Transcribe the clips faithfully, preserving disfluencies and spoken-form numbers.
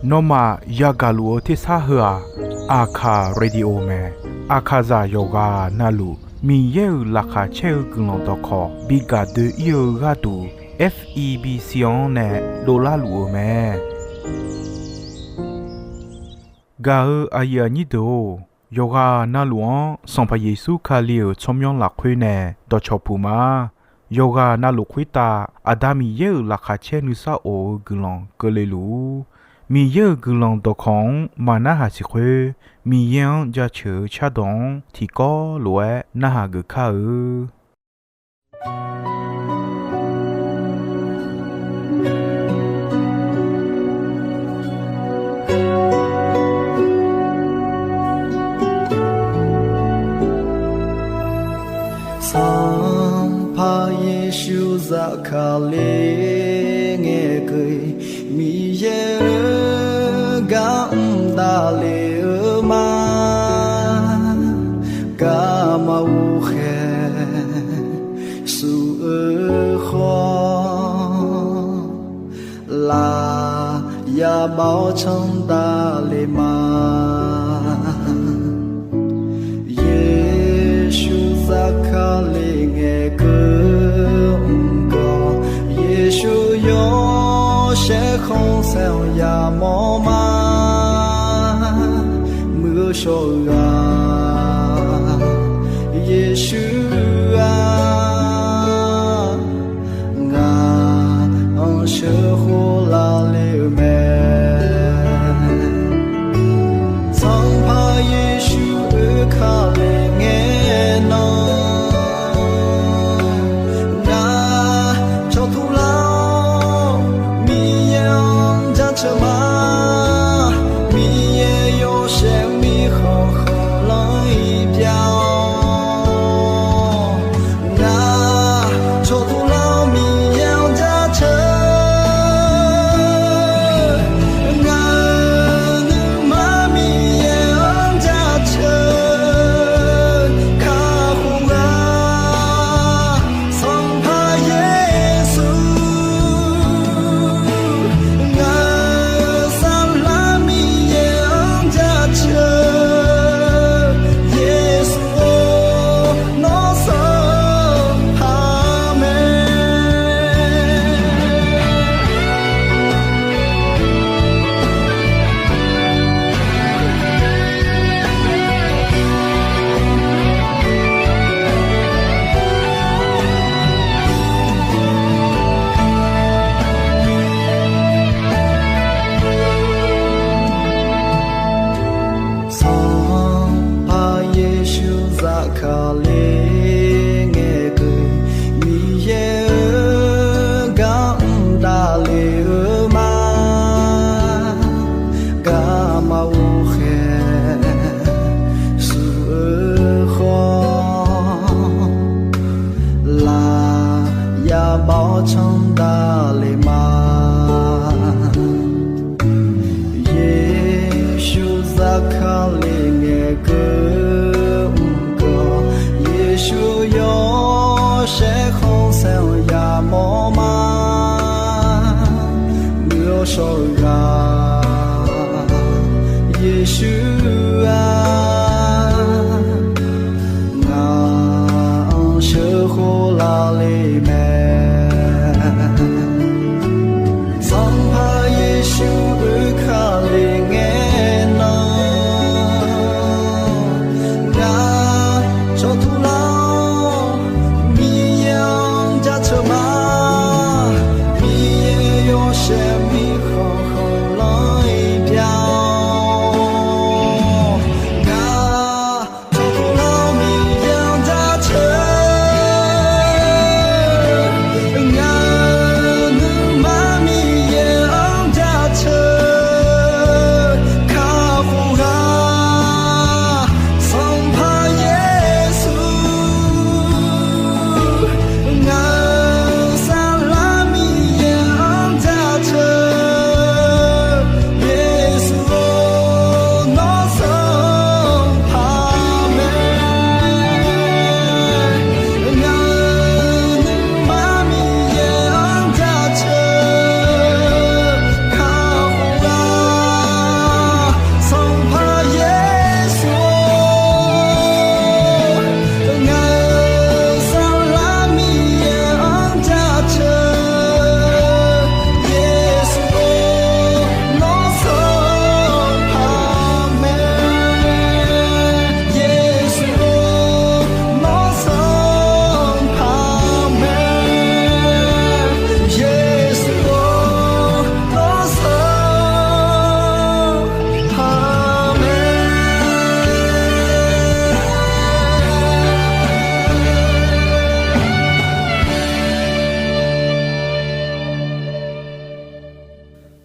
Nawmaf yagaq luf-eu tersar heu-aq, Aqkaq Radio mae. Aqkaqzaq yawqghaq navluf Miqyaer-euq laqkhaq caer-eu guiqlanq dawqkawq bi gaq doe-ir-eu gharduq, F E B C-anr nae dovlar luf-eu mae. Gaq-eu aqyuif aqnyir deuq-or, yawqghaq navluf-anr Sanqpaq Yeqsur Kali-euq tsawrmyanr lafkhoer nae dawqcawq puq ma. Yawqghaq navluf khoertav Aqda Miqyaer-euq laqkhaq caer nuisar of-eu guiqlanq keuvle luf-ur. Miqyaer-euq guiqlanq dawqkawq-anr maqnarhaq siq khoer, Miqyaer-anr jaceuq-eu cardawq-anr tiqkawv lof-aer narhaq geuf kar-eu. Sanqpaq Yeqsur zafkale ngae keuv-ir, Miqyaer-euq gar mr davle-eu ma. Garma ghoqkhaeq suf-eu khawf, laf yabav-awr canr davle ma. Yeqsur zafkale ngae keuv mr gawq, Yeqsur yawshaef khanqsaer-anr yamawr ma. Muiq-eu shawr-eu ghaq, Yeqsur-aq, ngaq-anr sheuqkhof lavle-eu mae. Sanqpaq Yeqsur oekale ngae nan, ngaq cawqtuq lar-awr Miqyaer-anr jaceuq ma. Miqyaer yawshaef mirkhanq khanqlanr-ir pyav-awr, ngaq cawqtuq lar-awr Miqyaer-anr jaceuq. Ngaq-euq nuima Miqyaer-anr jaceuq kakhof-a. Sanqpaq Yeqsur, ngaq-euq saflar Miqyaer-anr jaceuq. Yeqsur-or, nawr sanqpaq mae. Sanqpaq Yeqsur zafkale ngae keuv-ir, Miqyaer-euq gar mr davle-eu ma. Garma ghoqkhaeq suf-eu khawf, laf yabav-awr canr davle ma. Yeqsur zafkale ngae keuv mr gawq, Yeqsur yawshaef khanqsaer-anr yamawr ma. Muiq-eu shawr-eu ghaq, Yeqsur-aq, ngaq-anr sheuqkhof lavle mae. Sanqpaq Yeqsur oekale ngae nan, ngaq cawqtuq lar-awr Miqyaer-anr jaceuq ma. Miqyaer yawshaef mirkhanq khanq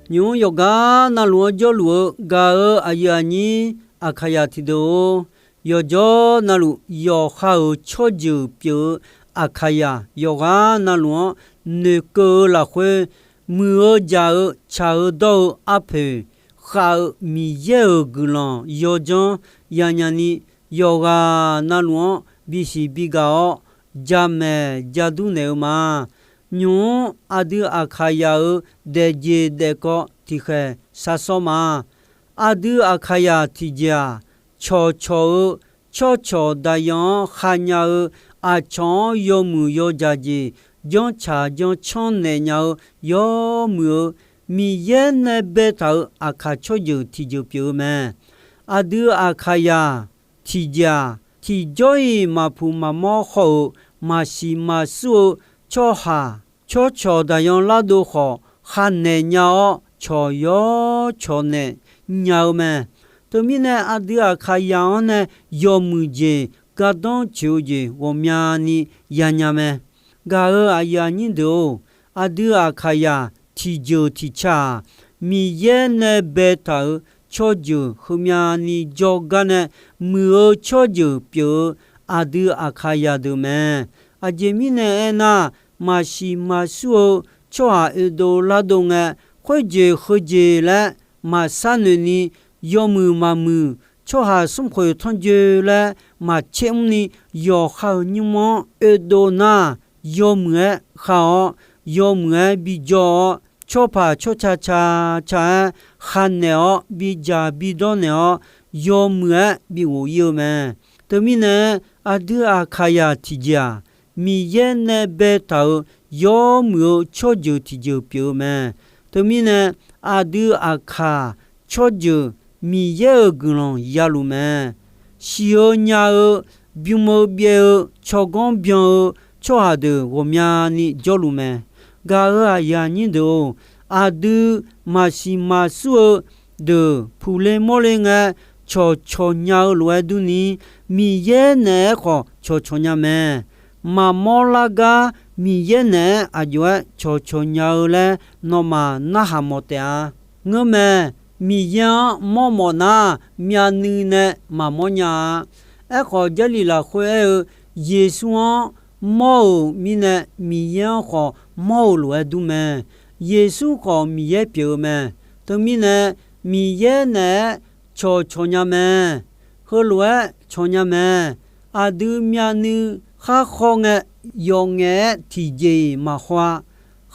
Nymq-mr yawqgar navluf-anr jawrluf-eu gaq-eu aqyuif aqnyir Aqkaqyaq tiqdeuq-or, yawqjawr navluf yawqha-euq tsawrjeuq pyeuf-eu Aqkaqyaq yawqghaq navluf-anr noeqkeuv-eu lafkhoer, muiq-eu jaq-eu tsaq-eu dawr-eu arpoeq khav-eu Miqyaer-euq guiqlanq yawdzanr yanyani yawqghaq navluf-anr bisiq bigaq-awr, jamaeq jadur naeq-eu ma. Nymq-mr aqdui Aqkaqyaq-euq daefjeq daefkawv tiqkhaeq sharsawr ma. Aqdui Aqkaqyaq tiqjeq-aq, cawqcawq-eu tsawrcawq daqyan-anr khanya-eu, aqcawq-anr yawmuiq yawdzaq jeq janrtsaq janrcanr naeq nya-eu yawmuiq-eu, Miqyaer nae baetaq-euq Aqkaq tsawrjeuq tiqjeuq pyeuf-eu mae. Aqdui Aqkaqyaq tiqjeq-aq, tiqjawr-iq maqpuq maqmawr khawf-euq maqsiq maqsur-eu tsawrhaq tsawrcawq daqyan lardov khawf, khavnaeq nya-awr cawq yawr cawq naeq nya-eu mae. Teumirnae aqdui Aqkaqyaq-anr nae yawmuiq jeq gardanr coeq-eu jeq ghawqmyani yanya mae. Gaq-eu aqyuif aqnyir deuq-or, aqdui Aqkaqyaq tiqjeuq tiqca-aq, Miqyaer nae baetaq-euq tsawrjeuq heumyani jawrgar nae muiq-eu tsawrjeuq pyeuf-eu aqdui Aqkaqyaq deuq mae. Aqjeq mirnae aernar, maqsiq maqsur-eu tsawrhaq oedov lardov ngae, khoerjeq heujeq laer maqshar noeqni, yawmuiq maqmuiq, tsawrhaq smrkhoeq tanrjoe laer maqtser mrni, yawqha-euq nymr-anr oedov nar, yawmuiq-aer khav-awr, yawmuiq-aer bijawr-awr, tsawrpaq tsawrca ca ca-aer khavnaeq-awr, bidzaq bidawr naeq-awr, yawmuiq-aer bighof ir-eu mae. Teumirnae, aqdui Aqkaqyaq tiqjeq-aq, Miqyaer nae baetaq-euq yawmuiq-eu tsawrjeuq tiqjeuq pyeuf-eu mae. Teumirnae, aqdui Aqkaq tsawrjeuq Miqyaer-euq guiqlanq yaluf mae. Siq-eu nya-eu, bym-eu byaev-eu, tsawrganr byan-eu tsawrhaq deuq ghawqmyani jawrluf mae. Gaq-eu aqyuif aqnyir deuq-or, aqdui maqsiq maqsur-eu deuq puqle mawrle ngae, cawqcawq nya-eu lof-aer durni, Miqyaer naeq-aer khawf cawqcawq nya mae. Maqmawr lar gar Miqyaer naeq-aer aqjox-aer cawqcawq nya-eu laer nawmaf narhaq mawf taef-a. Ngeurmae, Miqyaer-anr mawrmawf nar, myavnuiv nae maqmawr nya-a. Aerkhawf, Jarlif lafkhoer aer-eu, Yeqsur-anr mawr-euq mirnae, Miqyaer-anr khawf mawr-euq lof-aer dur mae. Yeqsur khawf Miqyaer pyeuf-eu mae. Teumirnae, Miqyaer naeq-aer cawqcawq nya mae. Heulof-aer cawq nya mae. Aqdui myavnuiv khar khawr ngae, yawf ngaef-aer tiqjeq-iq maqhaw-a.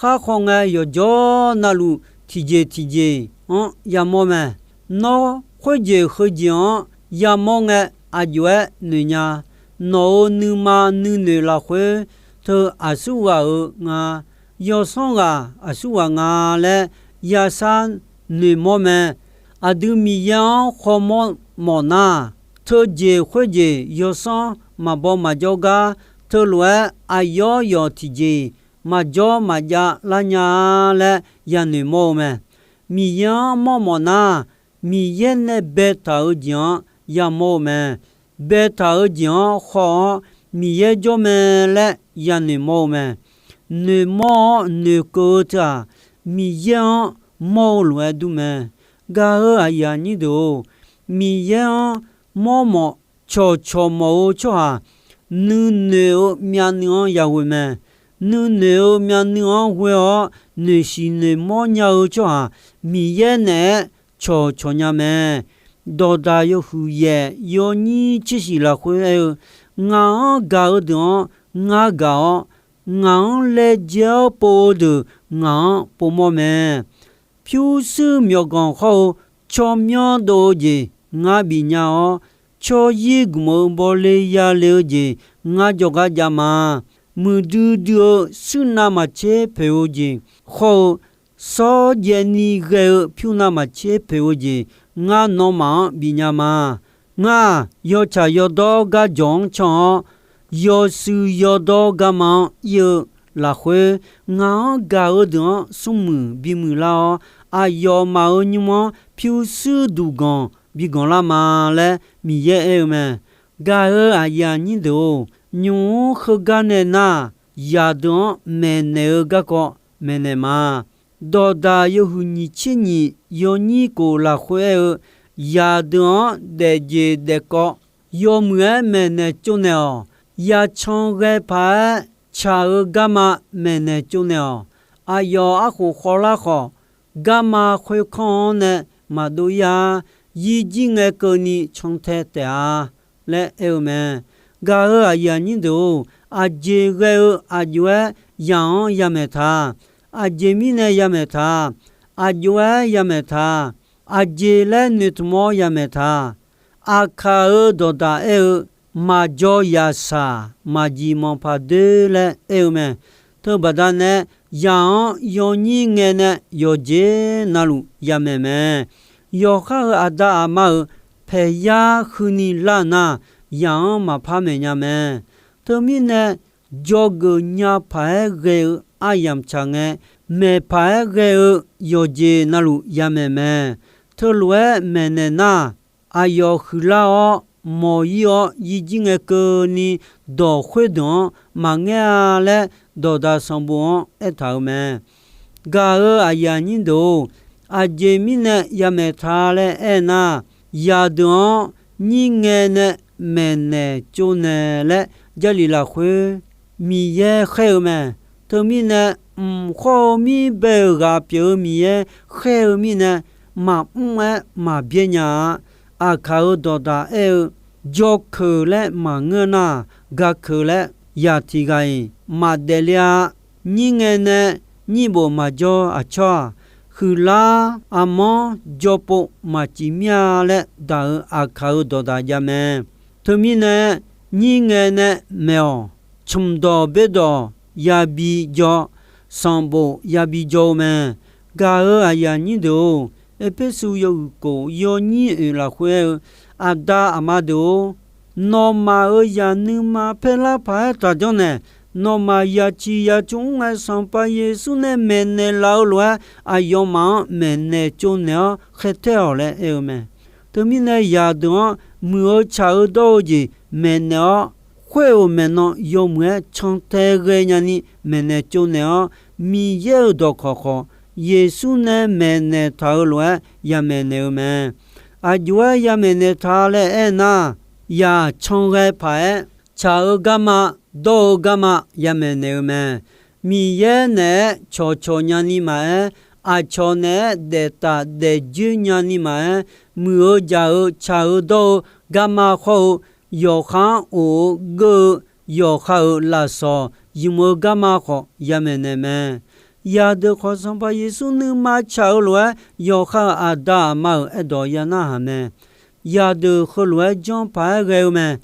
Khar khawr ngae, yawqjawr navluf tiqjeq tiqjeq-anr yamawr mae. Nawr khoerjeq heujeq-anr yamawr ngae, aqjox-aer noeq nya. Nawq-euq nuima nuinoeq lafkhoer teu aqsurghaq-euq nga, yawsanr ghaq aqsurghaq nga laer yashar noeqmawr mae. Aqdui Miqyaer-anr khawmawr mawf nar, teujeq khoerjeq yawsanr maqbaw maqjawr gar, teulof-aer aqyawf yawf tiqjeq-iq maqjawr maqjav lar nya-a laer yanoeq mawr-eu mae. Miqyaer-anr mawrmawf nar, Miqyaer nae baetaq-eu jeq-anr yamawr-eu mae. Baetaq-eu jeq-anr khawr-awr, Miqyaer jawr mae laer yanoeq mawr-eu mae. Noeqmawr-awr noeqkeuv-eu teu-aq, Miqyaer-anr mawr-eu lof-aer dur mae. Gaq-eu aqyuif aqnyir deuq-or, Miqyaer-anr mawrmawf cawqcawq mawf-eu tsawrhaq, nuinoeq-eu myavnuiv-anr yaghoe mae. Nuinoeq-eu myavnuiv-anr ghoe-awr noeqshiq noeqmawr nya-eu tsawrhaq, Miqyaer naeq-aer cawqcawq nya mae. Dawqdaq yawhuiq yaef yawnyir tser shiq lafkhoer aer-eu, Ngaq-anr gaq-eu deuq-anr ngar gaq-awr, ngaq-anr laejae-awr pov-eu deuq ngaq-anr povmawr mae. Pyurshuir myawqganq hawr-eu tsawrmyanr dov-eu jeq ngar bifnya-awr, tsawryir gmq-eu bawle yale-eu jeq ngar jawrgar jav ma. Muiqdui dui-eu shuir navmaqtser poeq-eu jeq hawr-eu, sawr jaevni ghae-eu pyur navmaqtser poeq-eu jeq ngar nawmaf-anr bifnya ma. Ngar-aq, yawtsaq yawdawr garjawq-anr can-awr, yawshuif yawdawr garma-anr ir-eu lafkhoer, ngaq-anr gaq-eu deuq-anr smrmuiq bimuiq lar-awr, aqyawfmaf-euq nymr-anr pyurshuir duqganq biganq lar ma laer Miqyaer aer-eu mae. Gaq-eu aqyuif aqnyir deuq-or, nymq-mr heugar nae nar, zaqdeuq-anr maeqnaeq-eu garkawv maeqnaeq ma. Dawqdaq yawhuiq nyiq tser nyiq yawnyir kof lafkhoer aer-eu, zaqdeuq-anr daefjeq daefkawv yawmuiq-aer maeqnaeq tsovnaeq-awq. Yacan ghae paq-aer tsaq-eu garma maeqnaeq tsovnaeq-awq. Aqyawf arkhof khawvlar khawf, garma khoerkanr-anr nae maqdov ir-a. Yir jir ngae keuvni cantae taef-a laer aer-eu mae. Gaq-euq aqyuif aqnyir deuq-or, aqjeq ghae-eu aqjox-aer zaq-anr yamaeq ta. Aqjeq mirnae yamaeq ta. Aqjox-aer yamaeq ta. Aqjeq laer noeqtmq-awr yamaeq ta. Aqkaq-euq dawqdaq aer-eu, maqjaw yaqsaq maqjiq manqpaq doer laer aer-eu mae. Teubaqda nae, zaq-anr yawnyir ngae nae yawqjeq navluf yamaeq mae. Yawqhar-euq aqda aqma-euq paeqyar huini lar nar, zaq-anr maqpar maeq nya mae. Teumirnae, dzawgeuf nya paq-aer ghae-eu aryamq tsaq ngae, maeq paq-aer ghae-eu yawqjeq navluf yamaeq mae. Teulof-aer maeqnaeq nar, aqyawf huiqlar-awr mawq-ir-awr, yir jir ngae keuvni dawq khoerdeuq-anr maqngaer-a laer, dawqdaq sanqbof-anr aertaq-euq mae. Gaq-euq aqyuif aqnyir deuq-or, aqjeq mirnae yamaeq ta laer aernar, zaqdeuq-anr nyir ngae nae maeqnaeq tsovnaeq laer Jarlif lafkhoer Miqyaer khaer-eu mae. Teumirnae, mq khawr-eu mir bae-euq ghaq pyeuf-eu Miqyaer khaer-eu mirnae, maqmr-aer maqbyaer nya-a. Aqkaq-euq dawqdaq aer-eu, jawrkeuq laer maqngeur nar, gakeuq laer yaq tiq ghaq-iq maqdaef le-a. Nyir ngae nae nyir bof maqjawr aqcawq-aq, huiqlar armanr jawrpov maqcif mir-a laer daq-euq Aqkaq-euq dawqdaq jav mae. Teumirnae, nyir ngae nae maeq-awq. Cmqdawq berdawq yabi jaw, sanqbof yabi jaw-eu mae. Gaq-euq aqyuif aqnyir deuq-or, Erpersu yawhuiq kof yawnyir oeq lafkhoer aer-eu, aqda aqma deuq-or, nawmaf-euq zaq nuima paerlar paq-aer taqjanr naeq. Nawmaf yaciq yacmr mr ngae, Sanqpaq Yeqsur nae maeqnaeq laf-eu lof-aer, aqyawfmaf-anr maeqnaeq tsovnaeq-awr khaertaer-awq laer aer-eu mae. Teumirnae, zaqdeuq-anr muiq-eu tsaq-eu dawr-eu jeq maeqnaeq-awr, khoer-euq maeqnan yawmuiq-aer cantae ghaenya ni maeqnaeq tsovnaeq-awr, Miqyaer-euq dawqkawq khawf, Yeqsur nae maeqnaeq taq-eu lof-aer yamaeq naeq-eu mae. Aqjox-aer yamaeq naeq ta laer aernar, zaq can ghae paq-aer tsaq-eu garma dawr-eu garma yamaeq naeq-eu mae. Miqyaer naeq-aer cawqcawq nyani maqaer, aqcawq naeq-aer daeftaf daefjoer nyani maqaer, muiq-eu jaq-eu tsaq-eu dawr-eu garma khawr-eu, yawqha-anr of-eu geur-eu, yawqha-euq lafsawq ymq-eu garma khawf yamaeq naeq mae. Zaqdeuq khawf, Sanqpaq Yeqsur nuima tsaq-eu lof-aer, yawqha-euq aqda aqma-euq aerdawq ya narhaq mae. Zaqdeuq heulof-aer janr paq-aer ghae-eu mae.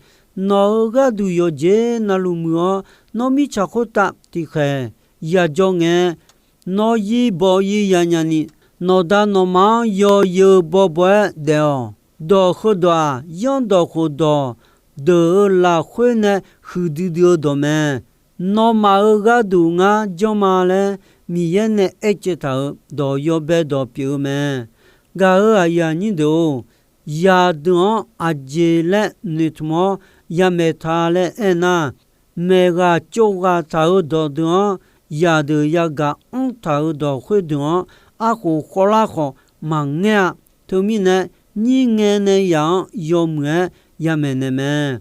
Nawq-euq gharduq yawqjeq navluf muiq-awr, nawr mirtsaq khoertav tiqkhaeq yajawr ngae, nawr yir baw yir yanya ni, nawqda nawqma-anr yawzeu bawbaw-aer daef-awq. Dawq heudawq-aq, Zanrdawq khofdawq deuq-euq lafkhoer nae huiqdui dui-eu dawq mae. Nawmaf-euq gharduq ngar janr ma laer Miqyaer nae aercaev taq-euq dawq yawbae dawq pyeuf-eu mae. Gaq-euq aqyuif aqnyir deuq-or, zaqdeuq-anr aqjeq laer noeqtmq-awr yamaeq ta laer aernar, maeqghaq tsovghaq taq-euq dawqdeuq-anr, zaqdeuq yagaq anr taq-euq dawq khoerdeuq-anr, arkhof khawvlar khawf maqngaer-a. Teumirnae, nyir ngae nae zaq-anr yawmuiq-aer yamaeq naeq mae.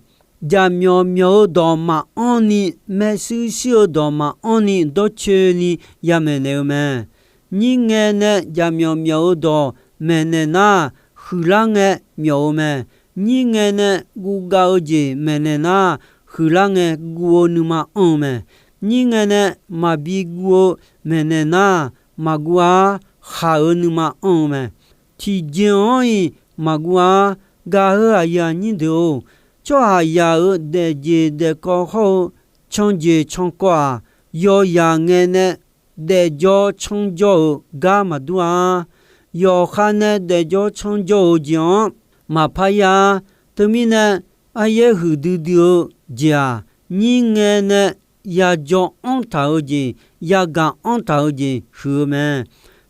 Jaqmyawf myawf-eu dawq maqanr ni, maershuir shuir-eu dawq maqanr ni, dawrcoeni yamaeq naeq-eu mae. Nyir ngae nae jaqmyawf myawf-eu dawq maeqnaeq nar, huiqlar ngae myawf-eu mae. Nyir ngae nae guvgav-eu jeq maeqnaeq nar, huiqlar ngae guv-eu nuima anr-eu mae. Nyir ngae nae maqbi guv-eu maeqnaeq nar, maqguv-ar, khaq-eu nuima anr-eu mae. Tiqjeq-anr-iq maqguv-ar. Gaq-euq aqyuif aqnyir deuq-or, tsawrhaqzaq-euq daefjeq daefkawv hawr-eu canjeq cankawv-aq, yawzaq ngae nae daefjawr canjawr-euq gar maqdur-a. Yawqha nae daefjawr canjawr-euq jeq-anr maqpar yar-a. Teumirnae, aryaer huiqdui dui-eu jeq-aq, nyir ngae nae yajawr anr taq-eu jeq, yagaq anr taq-eu jeq huiq-eu mae.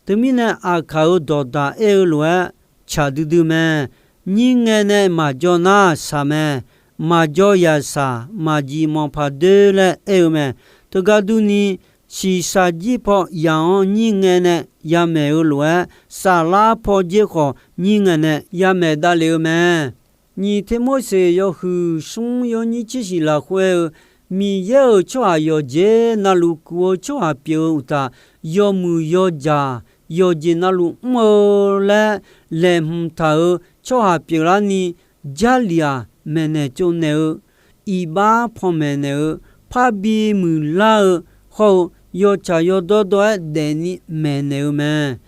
Teumirnae, aqkaq-euq dawqdaq aer-eu lof-aer tsaq duidui mae. Nyir ngae nae maqjawr nar shaq mae. Maqjawr yaq shaq, maqjif manqpaq doer laer aer-eu mae. Teugar durni, shiqshaq jir paw yaq-anr nyir ngae nae yamaeq-eu lof-aer, saflar paw dzer khawf nyir ngae nae yamaeq davlef-eu mae. Nyiq Tirmorseq yawhuiq smr yawnyir tser shiq lafkhoer-eu, Miqyaer-euq tsawrhaq yawqjeq navluf kuv-eu tsawrhaq pyeuf-eu uqtaf, yawmuiq yawjaq yawqjeq navluf mr-eu laer laeqhmq taq-euq tsawrhaq pyeuflarni, Jarlif-aq, maeqnaeq tsovnaeq-eu, iqbax panmaeq naeq-eu, parbi muiqlar-eu hawr-eu, yawtsaq yawdawr dawr-aer daefni maeqnaeq-eu mae.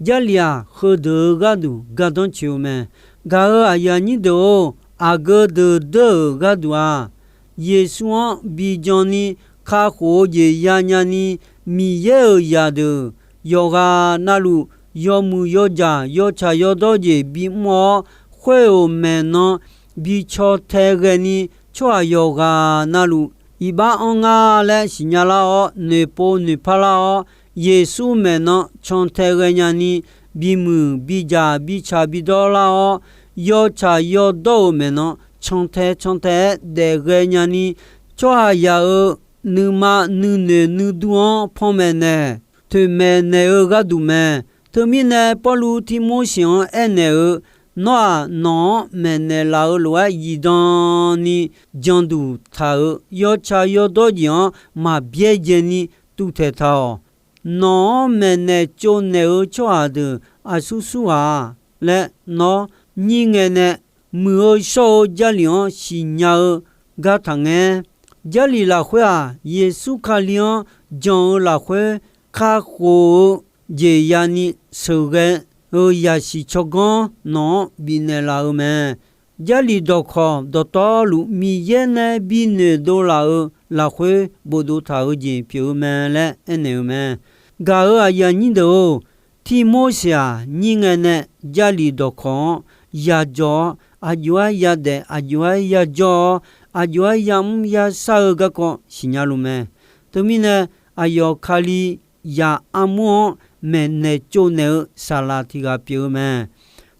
Jarlif-aq, heudeuq-eu gharduq gardanr coeq-eu mae. Gaq-euq aqyuif aqnyir deuq-or, aqgeu deuq deur-euq gharduq-aq, Yeqsur-anr bi janni kakhof-eu jeq yanya ni, Miqyaer-euq zaqdeuq yawqghaq navluf yawmuiq yawjaq yawtsaq yawdawr jeq bimr-awr, khoer-euq maeqnan bi caw tae ghae ni, tsawrhaq yawqghaq navluf iqbax anr nga laer siqnya lar-awr, noeqpov noeqpar lar-awr, Yeqsur maeqnan cantae ghaenya ni, bimuiq bidzaq bitsaq bidawr lar-awr, yawtsaq yawdawr-euq maeqnan cantae cantae-aer daef ghaenya ni, tsawrhaqzaq-euq nuima nuinoeq nuidur-anr panmaeq naeq, toeqmaeq naeq-eu gharduq mae. Teumirnae, Pawrluv Tirmorseq-anr aernaeq-eu, Nawr-aq, nawq-anr maeqnaeq laf-eu lof-aer zifdan ni janduq taq-euq yawtsaq yawdawr jeq-anr maq byaerdzae ni tuvtaeq taq-awq. Nawq-anr maeqnaeq tsovnaeq-eu tsawrhaq deuq aqsur sur ghaq-a laer nawr nyir ngae nae muiq-eu shawr-eu Jarlif-anr siqnya-eu gar taqngaer. Jarlif lafkhoer-aq, Yeqsur Kali-anr jan-eu lafkhoer kakhof-eu jeq yani sheuqghae-eu yasiq tsawrganr nawq-anr bifnaeq laf-eu mae. Jarlif dawqkawq dawqtawvluf Miqyaer nae binoeq dov laf-eu lafkhoer bofdov taq-eu jeq pyeuf-eu mae laer aernaeq-eu mae. Gaq-euq aqyuif aqnyir deuq-or, Tirmorseq-aq, nyir ngae nae Jarlif dawqkawq-anr yajawr-awr, aqjox-aer yadaef, aqjox-aer yajawr-awr, aqjox-aer yamr yashar-eu garkawv siqnya luf mae. Teumirnae, aqyawf Kalizaq armur-anr maeqnaeq tsovnaeq-eu saqlaq tiq ghaq pyeuf-eu mae.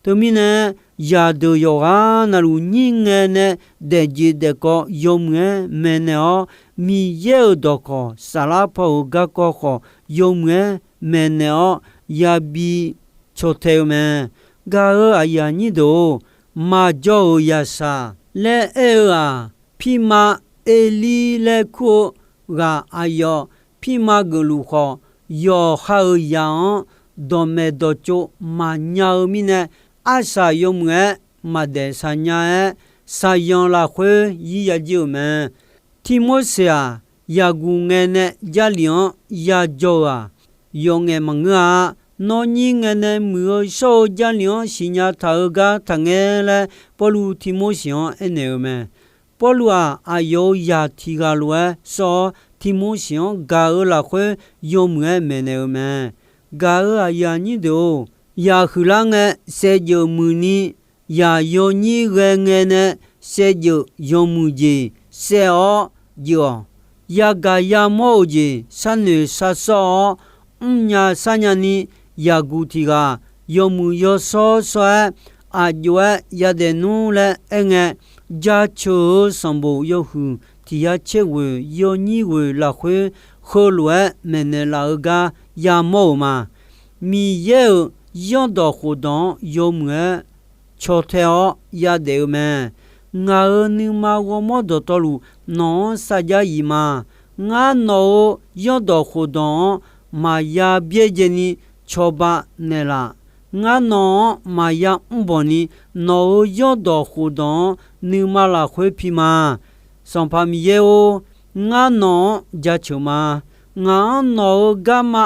Teumirnae, zaqdeuq yawqghaq navluf nyir ngae nae daefjeq daefkawv yawmuiq-aer maeqnaeq-awr, Miqyaer-euq dawqkawq saflar paw-euq garkawv khawf yawmuiq-aer maeqnaeq-awr yabi caw tae-eu mae. Gaq-euq aqyuif aqnyir deuq-or, maqjawr-euq yaqsaq laer aer-eu-aq, pirma Erlir laer kur-eu ghaq aqyawf pirma geufluf khawf, yawqha-euq zaq-anr dawqmaeq dawqtsov maqnya-eu mirnae, arsaq yawmuiq-aer maqdaef saqnya-aer, saqyanq lafkhoer yir yajir-euq mae. Tirmorseq-aq, yaqguq ngae nae Jarlif-anr yajawr-euq-aq, yawf ngaef maqngeur-a. Nawr nyir ngae nae muiq-eu shawr-eu Jarlif-anr siqnya taq-eu gar taqngaer laer Pawrluv Tirmorseq-anr aernaeq-eu mae. Pawrluv-aq, aqyawf-euq zaq tiq ghaq lof-aer sawr-awr, Tirmorseq-anr gaq-euq lafkhoer yawmuiq-aer maeqnaeq-eu mae. Gaq-euq aqyuif aqnyir deuq-or, yaq huiqlar ngae saevdzeuf muiqni, yaq yawnyir ghae ngae nae saevdzeuf yawmuiq jeq saev-awr jeuf-awq. Yagaq yamawr-euq jeq sharnoeq sharsawr-awr, mrnya sharnya ni, yaqguq tiq ghaq yawmuiq yawshawr shawr-aer, aqjox-aer yadaef nmr laer aerngae, jaceuq-eu sanqbof yawhuiq tiq yar tser ghoeq yawnyir ghoeq lafkhoer, heulof-aer maeqnaeq laf-eu gar yamawr-euq ma. Miqyaer-euq zanrdawq khofdawq-anr yawmuiq-aer caw tae-awr yadaef-eu mae. Ngaq-euq nuima ghawrmawr dawqtawvluf nawq-anr sarjax yif ma. Ngar nawq-euq zanrdawq khofdawq-anr maqya byaerdzaeni cawba naeqlaf. Ngar nawq-anr maqya mrbawq ni, nawq-euq zanrdawq khofdawq-anr nuima lafkhoer pi ma. Sanqpaq Miqyaer-or, ngar nawq-anr jaceuq ma. Ngaq-anr nawq-euq garma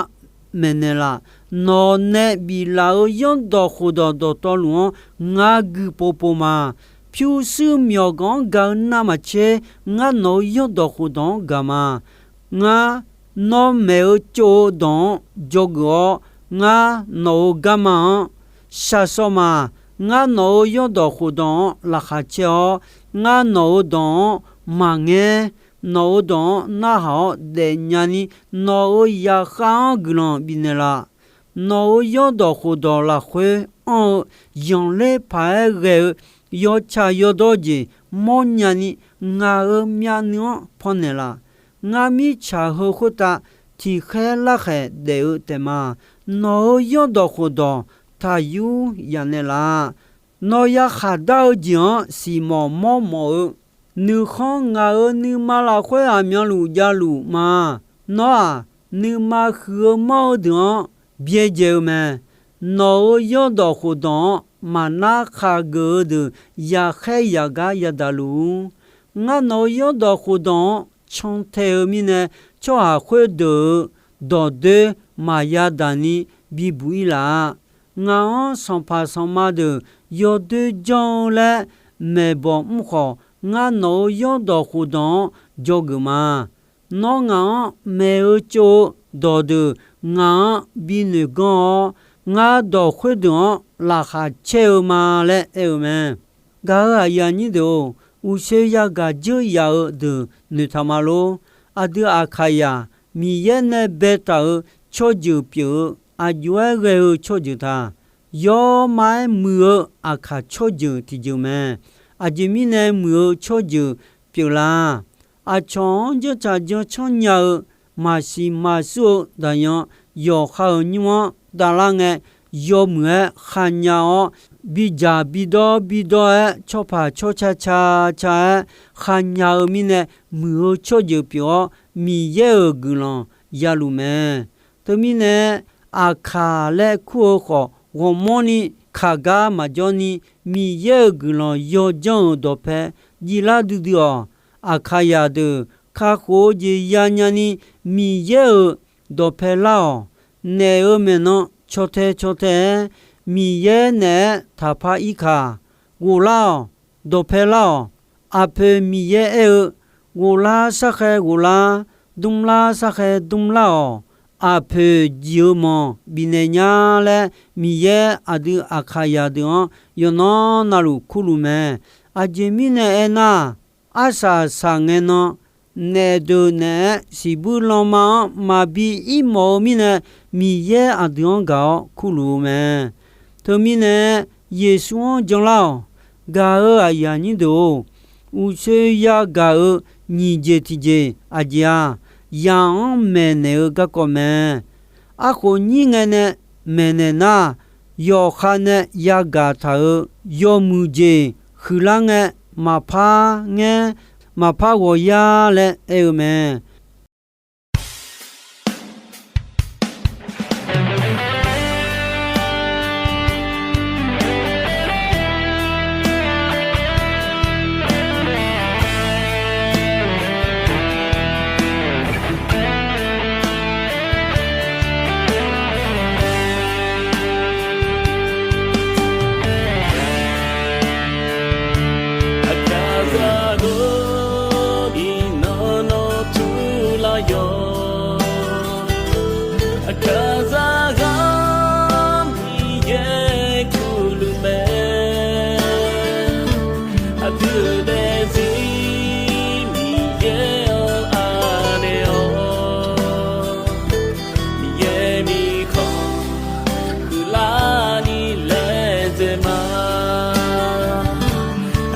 maeqnaeq laf. Nawq nae biflaf-euq zanrdawq khofdawq dawqtawvluf-anr ngar gui povpov ma. Pyurshuir myawqganq-anr gaq-eu navmaqtser, ngar nawq-euq zanrdawq khofdawq-anr gaq ma. Ngar nawr maeq-eu tsov-eu dawq-anr dzawgeuf-awr, ngar nawq-euq garma-anr shaqshawr ma. Ngar nawq-euq zanrdawq khofdawq-anr laqkhaq caer-awr, ngar nawq-euq dawq-anr maqngaer. Nawq-euq dawq-anr narhaq-awr daefnya ni, nawq-euq zaqkhav-anr guiqlanq bifnaeq laf. Nawq-euq zanrdawq khofdawq lafkhoer anr-eu zanqler paq-aer ghae-eu yawtsaq yawdawr jeq mawrnya ni, ngaq-euq myavnuiv-anr pannaeq laf. Ngar mirtsaq heu khoertav tiqkhaer larkhaeq daef-eu taef ma. Nawq-euq yawrdawq khofdawq taqyur yanaeq laf. Nawq ya khaqdar-eu jeq-anr siqmawf mawr mawf-eu, nuikhanr ngaq-euq nuima lafkhoer aqmyanluf javluf ma. Nawr-aq, nuima huiq-eu manr-eu deuq-anr byaerdzae-eu mae. Nawq-euq yawrdawq khofdawq-anr maqnar khaqgeuf-eu deuq yaqkhaer yaqgar yadaq luf-ur. Ngar nawq-euq yawrdawq khofdawq-anr cantae-eu mirnae, tsawrhaq khoerdeuq-euq dawqdoer maqya daq ni bibuq-ir laf-a. Ngaq-anr sanqpaq sanqma deuq yawdoer janr-eu laer maeqbawq mr khawf, ngar nawq-euq yawrdawq khofdawq-anr dzawgeuf ma. Nawr ngaq-anr maeq-eu tsov-eu dawqdeuq ngaq-anr binoeq ganr-awr, ngar dawq khoerdeuq-anr laqkhaq caer-eu ma laer aer-eu mae. Gaq-euq aqyuif aqnyir deuq-or, uqshoe yagaq dzeur yaf-eu deuq noeqtaq ma lor. Aqdui Aqkaqyaq, Miqyaer nae baetaq-euq tsawrjeuq pyeuf-eu, aq jov-aer ghae-eu tsawrjeuq ta. Yawr ma-aer muiq-eu Aqkaq tsawrjeuq tiqjeuq mae. Aqjeq mirnae muiq-eu tsawrjeuq pyeuflar? Aqcawq-anr janrtsaq janrcanr nya-eu, maqsiq maqsur-eu daqyan yawqha-euq nymr-anr davlar ngae, yawmuiq-aer khanya-awr, bidzaq bidawr bidawr-aer, tsawrpaq tsawrca ca ca-aer khanya-eu mirnae, muiq-eu tsawrjeuq pyeuf-awr, Miqyaer-euq guiqlanq yaluf mae. Teumirnae, Aqkaq laer kur-eu khawf, ghawqmanrni kaq gar maqjawr ni, Miqyaer-euq guiqlanq yawjanr-euq dawqpae jiflar duidui-awq. Aqkaqyaq deuq kakhof-eu jeq yanya ni, Miqyaer-euq dawqpae lar-awq. Naef-euq maeqnan caw tae caw tae-aer, Miqyaer naeq-aer taqpar ir kaq. Ghoflar-awq. Dawqpae lar-awq. Aqpoeq Miqyaer aer-eu, ghoflar sarkhae ghoflar, dmrlar sarkhae dmrlar-awq. Aqpoeq jeq-eu manq bifnaeq nya laer, Miqyaer aqdui Aqkaqyaq deuq-anr yawqnan navluf kurluf mae. Aqjeq mirnae aernar, arsaq saqngae nan, naef deuq naeq-aer siqbuir lanma-anr maqbi ir mawf-eu mirnae, Miqyaer aqdui-anr gaq-awr kurluf-eu mae. Teumirnae, Yeqsur-anr janlar-awq. Gaq-euq aqyuif aqnyir deuq-or, uqshoe yagaq-euq nyiq jeq tiqjeq aqjeq-aq, yaq-anr maeqnaeq-eu garkawv mae. Arkhof nyir ngae nae maeqnaeq nar, yawqha nae yagaq taq-euq yawmuiq jeq huiqlar ngae, maqpar ngaer, maqpar ghawqyar laer aer-eu mae. Aqkaqzaq-or, iqnan nawr turlar yawq. Aqkaqzaq-anr Miqyaer kurluf mae. Aqdui-euq daefzir Miqyaer-anr anaeq-awq. Miqyaer mirkhanq huiqlarni laedzae ma.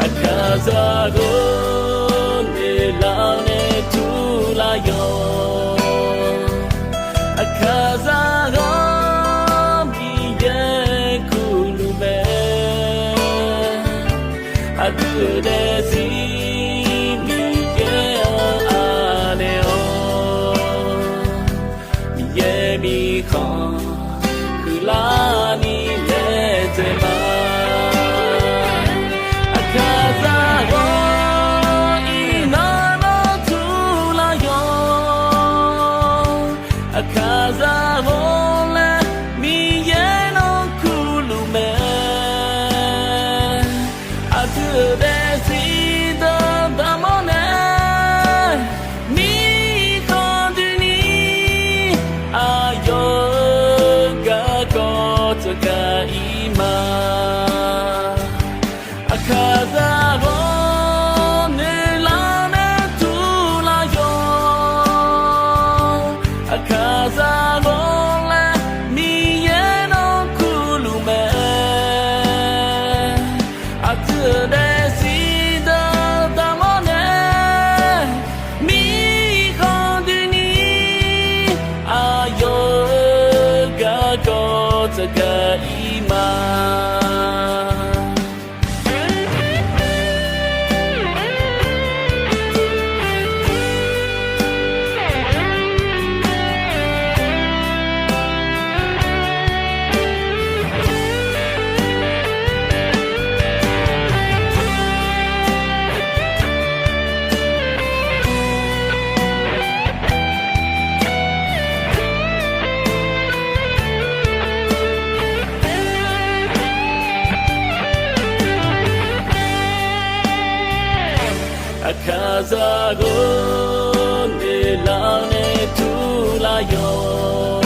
Aqkaqzaq-or, noeqlar nae turlar yawq. Aqkaqzaq-anr Miqyaer kurluf mae. Aqdui-euq daefzir Miqyaer-anr anaeq-awq. Miqyaer mirkhanq huiqlarni laedzae ma. Aqkaqzaq-or, iqnan nawr turlar yawq. Aqkaqzaq-or laer Miqyaer nawr kurluf mae. Aqdui-euq daefzir dawqdaq mawr nae, mirkhanq doeni aqyawf-euq garkawv tsaqgaq ir ma. Aqkaqzaq ghawr noeqlar nae turlar yawq.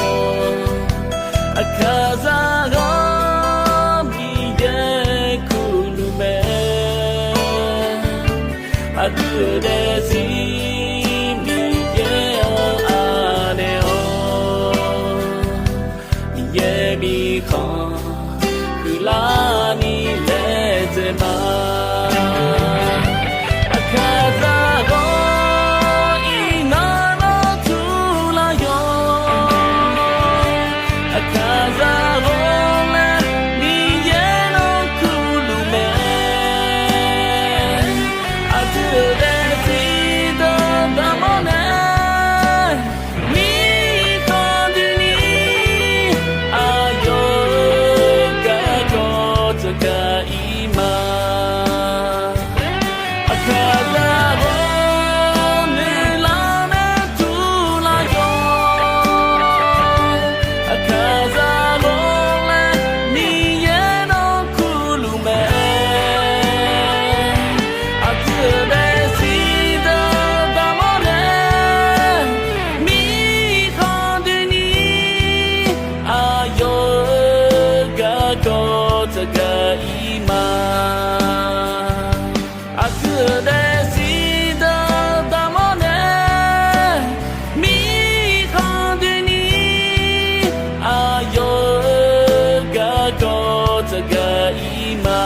Aqkaqzaq ghawr Miqyaer kurluf mae. Aqdui-euq daefzir Miqyaer-anr anaeq-awr, Miqyaer mirkhanq huiqlarni laedzae ma. Aqkaqzaq ghawr iqnan nawr turlar yawq. Aqkaqzaq ghawr laer Miqyaer nawr kurluf mae. Aqdui-euq daefzir deuq daqmawr nae mirkhanq doeni aqyawf-euq garkawv tsaqgaq ir ma. Aqkaqzaq ghawr noeqlar nae turlar yawq. Aqkaqzaq ghawr laer Miqyaer nawr kurluf mae. Aqdui-euq daefzir deuq daqmawr nae mirkhanq doeni aqyawf-euq garkawv tsaqgaq ir ma. Aqdui-euq daefzir deuq daqmawr nae mirkhanq doeni aqyawf-euq garkawv tsaqgaq ir ma.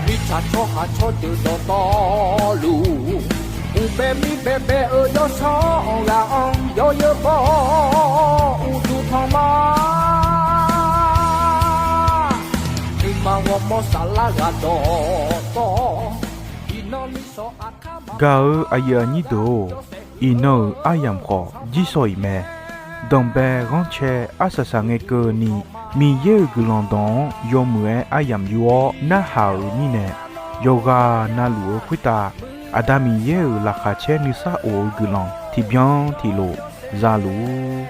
Mirtsaq tsawrhaq tsawrdeuq dawqtawvluf, uqbae mir baebae-euq yawsanr ghaq-anr yawzeu baw-awr uqduq tanq ma. Nuima ghawrmawr saflar ghaq dawqtawv, iqnan nisawq aqkar ma. Gaq-euq aqyuif aqnyir deuq-or, iqnan-euq aryamq khawf jirsawq iq mae. Danqbae ghanrcae arsaq saqngae keuvni, Miqyaer-euq guiqlanq dawq-anr yawmuiq-aer aryamq yur-awr narhaq-euq mirnae, yawqghaq navluf-eu khoertav Aqda Miqyaer-euq laqkhaq caer nuisar of-eu guiqlanq tiqbyan tiqlof zaluf-ur.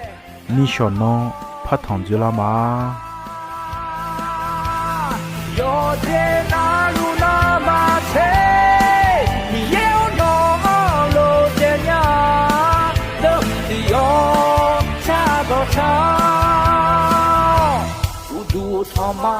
Nishawq nanr partanq dzeurlar ma. Yawqjeq navluf nawmaf tser, Miqyaer-or, nawq-anr lof daef nya, deuq tiq yawq shardawq shar-awr uqduq tanq ma.